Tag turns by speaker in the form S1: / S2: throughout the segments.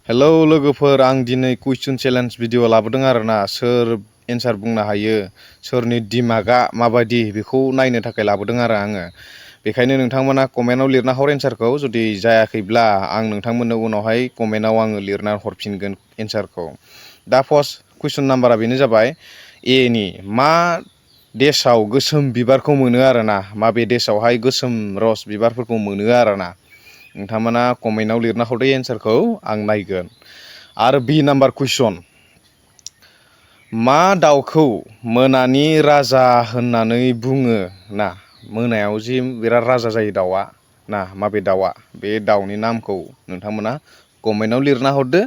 S1: Hello लोगोफोर, आं दिनै कुइसन चेलेन्ज भिडिअ लाबोदों आरोना। सोर एन्सार बुंनो हायो, सोरनि दिमागा माबायदि बेखौ नायनो थाखाय लाबोदों आरो आङो। बेखायनो नोंथांमोना कमेन्टआव लिरना हर एन्सारखौ। जुदि जायाखैब्ला आं नोंथांमोननो उनावहाय कमेन्टआव आङो लिरना हरफिनगोन एन्सारखौ। दा फार्स्ट कुइसन नाम्बारा बेनो जाबाय एनि मा देशआव गोसोम बिबारखौ मोनो आरोना, माबे देशआवहाय गोसोम रस बिबारफोरखौ मोनो आरोना। नोंथांमोना कमेन्टआव लिरना हरदो एन्सारखौ, आं नायगोन। आरो बि नाम्बार कुइसन, मा दाउखौ मोनानि राजा होननानै बुङो ना? मोनायाव जि बिराद राजा जायो दाउआ ना, माबे दाउआ? बे दाउनि नामखौ नोंथांमोना कमेन्टआव लिरना हरदो।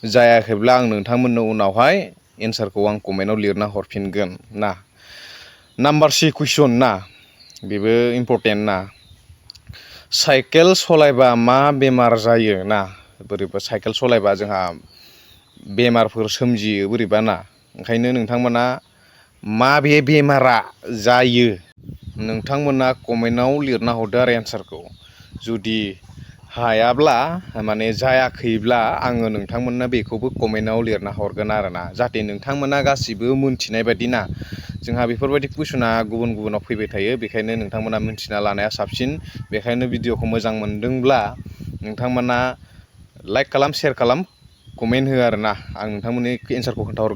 S1: जायाखैब्ला आं नोंथांमोननो उनावहाय एन्सारखौ आं कमेन्टआव लिरना हरफिनगोन ना। नाम्बार सि कुइसन ना, बेबो इम्परटेन्ट ना। साइकेल सलायबा मा बेमार जायो ना? बोरैबा साइकेल सलायबा जोंहा बेमारफोर सोमजियो बोरैबा ना। ओंखायनो नोंथांमोना माबे बेमारा जायो नोंथांमोना कमेन्टआव लिरना हरदो आरो एन्सारखौ। जुदि हायाब्ला माने जायाखैब्ला आङो नोंथांमोननो बेखौबो कमेन्टआव लिरना हरगोन आरोना, जाहाथे नोंथांमोना गासिबो मोनथिनाय बायदि ना। जोंहा बेफोरबायदि कुइसना गुबुनाव फैबाय थायो, बेखायनो नोंथांमोना मिन्थिना लानाया साबसिन। बेखायनो भिडिअखौ मोजां मोनदोंब्ला नोंथांमोना लाइक खालाम, शेयार खालाम, कमेन्ट हो आरोना। आं नोंथांमोननि एन्सारखौ खोन्थाहरगोन।